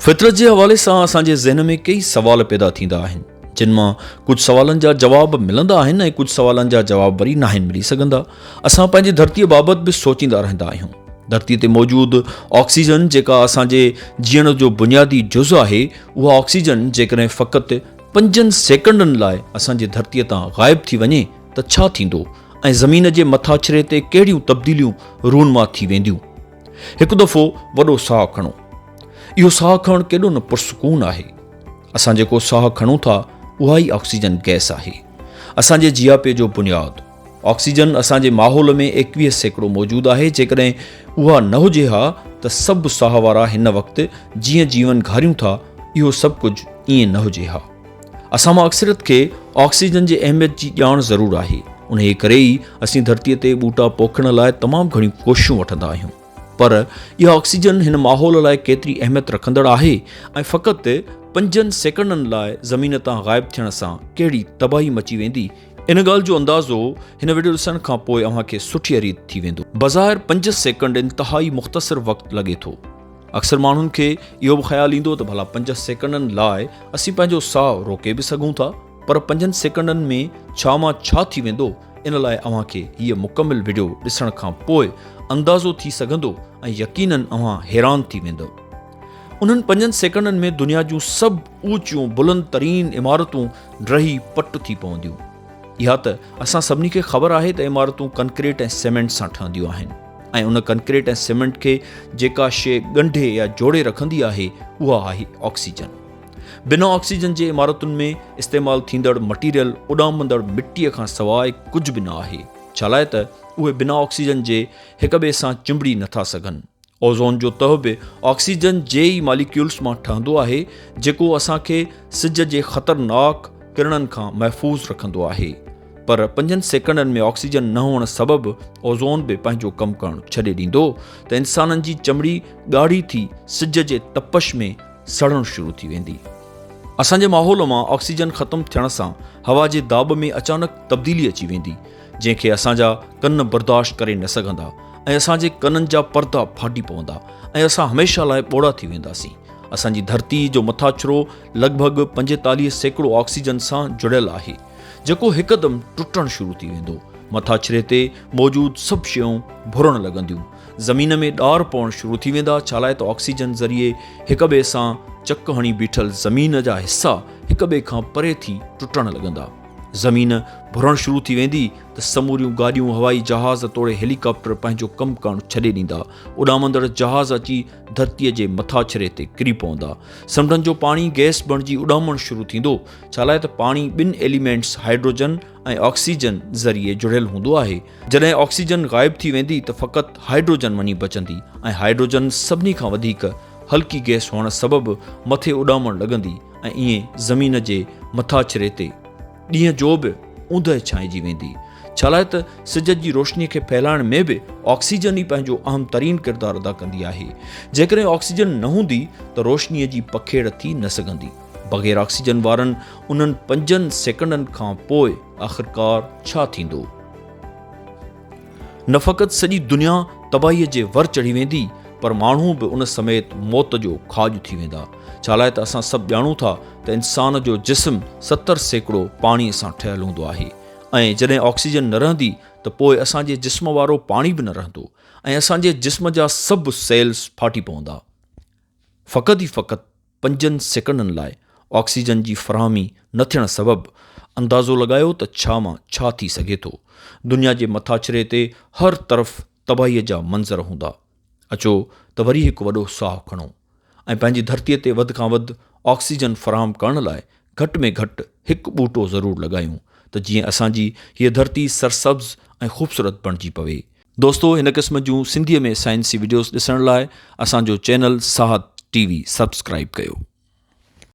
فطرت جي حوالي سان اسان جي ذهن ۾ ڪيئي سوال پيدا ٿيندا آهن، جن مان ڪجهه سوالن جا جواب ملندا آهن ۽ ڪجهه سوالن جا جواب وري ناهن ملي سگهندا. اسان پنهنجي ڌرتيء بابت به سوچيندا رهندا آهيون. ڌرتيء تي موجود آڪسيجن جيڪا اسان جي جيئڻ جو بنيادي جز آهي، اها آڪسيجن جيڪڏهن فقط پنجن سيڪنڊن لاء اسان جي ڌرتيء تان غائب ٿي وڃي ته ڇا ٿيندو ۽ زمين جي مٿاڇري تي ڪهڙيون تبديليون رونما ٿي وينديون؟ هڪ دفعو وڏو ساهه کڻو. اهو ساهه کڻڻ ڪيڏو نه پرسڪون آهي. اسان جيڪو ساهه کڻون ٿا اها ئي آڪسيجن گئس آهي. اسان جي جياپي جو بنياد. آڪسيجن اسان جي ماحول ۾ 21% موجود آهي جيڪڏهن اها نه هجي ها ته سڀ ساهه وارا هن وقت جيئن جيون گهاريون ٿا اهو سڀ ڪجهه ائين نه هجي ها. اسان مان اڪثريت کي آڪسيجن جي اهميت جي ڄاڻ ضرور آهي، انهيء ڪري ئي اسين ڌرتيء تي ٻوٽا پوکڻ لاء تمام گهڻيون ڪوششون وٺندا آهيون. پر اها آڪسيجن هن ماحول لاء ڪيتري اهميت رکندڙ آهي ۽ فقط پنجن سيڪنڊن لاء زمين تان غائب ٿيڻ سان ڪهڙي تباهي مچي ويندي، ان ڳالهه جو اندازو هن وڊيو ڏسڻ کان پوء اوهان کي سٺيء ريت ٿي ويندو. بظاهر پنج سيڪنڊ انتهائي مختصر وقت لڳي ٿو. اڪثر ماڻهن کي اهو به خيال ايندو ته ڀلا پنج سيڪنڊن لاء اسين پنهنجو ساهه روڪي به سگهون ٿا پر پنجن سيڪنڊن ۾ ڇا مان ڇا ٿي ويندو ان لاء اوهان کي هيء مڪمل وڊيو ڏسڻ کان پوء اندازو ٿي سگهندو ۽ يقينن اوهان حيران ٿي ويندؤ. انهن پنجن سيڪنڊن ۾ دنيا جون سڀ اوچيون بلند ترين عمارتون ڊهي پٽ ٿي پونديون. اها ته اسان سڀني کي خبر آهي ته عمارتون ڪنڪريٽ ۽ سيمينٽ سان ٺهنديون آهن ۽ ان ڪنڪريٽ ۽ سيمينٽ کي جيڪا شيء ڳنڍي يا جوڙي رکندي آهي اها آهي آڪسيجن. بنا آڪسيجن جي عمارتن ۾ استعمال ٿيندڙ مٽيريل اڏامندڙ مٽيء کان سواء ڪجهه به نه آهي ڇالاء ته اهي بنا آڪسيجن جي هڪ ٻئي سان چنبڙي نٿا سگهن. اوزون جو تهه به آڪسيجن جي ئي ماليڪيولز مان ٺهندو آهي جيڪو اسان کي سج جي خطرناڪ ڪرڻن کان محفوظ رکندو آهي پر پنجن سيڪنڊن ۾ آڪسيجن نه هئڻ سبب اوزون به پنهنجو ڪم ڪرڻ ڇڏي ڏيندو ته انسانن جي چمڙي ڳاڙهي ٿي سج جي تپش ۾ سڙڻ شروع ٿي ويندي. اسان جي ماحول مان آڪسيجن ختم ٿيڻ سان هوا جي داٻ ۾ اچانڪ تبديلي اچي ويندي جنهن کي اسان جا ڪن برداشت ڪري نه سگهندا ۽ اسان جي ڪنن جا پردا ڦاٽي پوندا ۽ اسان هميشه لاء ٻوڙا ٿي وينداسين. اسان جي ڌرتي جو مٿاڇرو لڳ ڀڳ 45% آڪسيجن سان جڙيل آهي، جيڪو هڪدم ٽٽڻ شروع ٿي ويندو. مٿاڇري تي موجود سڀ شيون ڀرڻ لڳنديون. زمين ۾ ڏار پوڻ شروع ٿي ويندا، ڇالاء ته آڪسيجن ذريعي هڪ ٻئي سان چڪ هڻي بيٺل زمين جا حصا هڪ ٻئي کان پري ٿي ٽٽڻ لڳندا. زمين ڀرڻ شروع ٿي ويندي ته سموريون گاڏيون، هوائي جهاز توڙي هيلي ڪاپٽر پنهنجو ڪم ڪرڻ ڇڏي ڏيندا. اڏامندڙ جهاز اچي ڌرتيء جي مٿاڇري تي ڪري پوندا. سمنڊن جو پاڻي گئس بڻجي اڏامڻ شروع ٿيندو، ڇالاء ته پاڻي ٻن ايليمينٽس هائيڊروجن ۽ آڪسيجن ذريعي جڙيل هوندو آهي. جڏهن آڪسيجن غائب ٿي ويندي ته فقط هائيڊروجن وڃي بچندي ۽ هائيڊروجن سڀني کان وڌيڪ هلڪي گئس هئڻ سبب مٿي اڏامڻ لڳندي ۽ ائين زمين جي مٿاڇري تي ڏينهن جو به اوندهه ڇانئجي ويندي، ڇالاء ته سج جي روشنيء کي ڦهلائڻ ۾ به آڪسيجن ئي پنهنجو اهم ترين ڪردار ادا ڪندي آهي. جيڪڏهن آڪسيجن نه هوندي ته روشنيء جي پکيڙ ٿي نه سگهندي. بغير آڪسيجن وارن انهن پنجن سيڪنڊن کان پوء آخرڪار ڇا ٿيندو؟ نه فقط سڄي دنيا تباهيء جي ور چڙهي ويندي پر ماڻهو به ان سميت موت جو کاڄ ٿي ويندا. ڇالاء ته اسان سڀ ڄاڻون ٿا ته انسان جو جسم 70% پاڻيء سان ٺهيل هوندو آهي ۽ جڏهن آڪسيجن نه رهندي ته پوء اسان جي جسم وارو پاڻي به نه رهندو ۽ اسان جي جسم جا سڀ سيلز ڦاٽي پوندا. فقط ئي فقط پنجن سيڪنڊن لاء آڪسيجن جي فراهمي نه ٿيڻ سبب اندازو لڳايو ته ڇا مان ڇا ٿي سگهي ٿو. دنيا جي مٿاڇري تي هر طرف تباهيء جا منظر هوندا. اچو ته وري هڪ وڏو ساهه کڻون ۽ پنهنجي ڌرتيء تي وڌ کان وڌ آڪسيجن فراهم ڪرڻ لاء گهٽ ۾ گهٽ هڪ ٻوٽو ضرور لڳايون ته جيئن اسان جي هيء ڌرتي سرسبز ۽ خوبصورت بڻجي پوي. دوستو هن قسم جون سنڌيء ۾ سائنسي وڊيوز ڏسڻ لاء اسان جو channel Sahat T V subscribe ڪيو.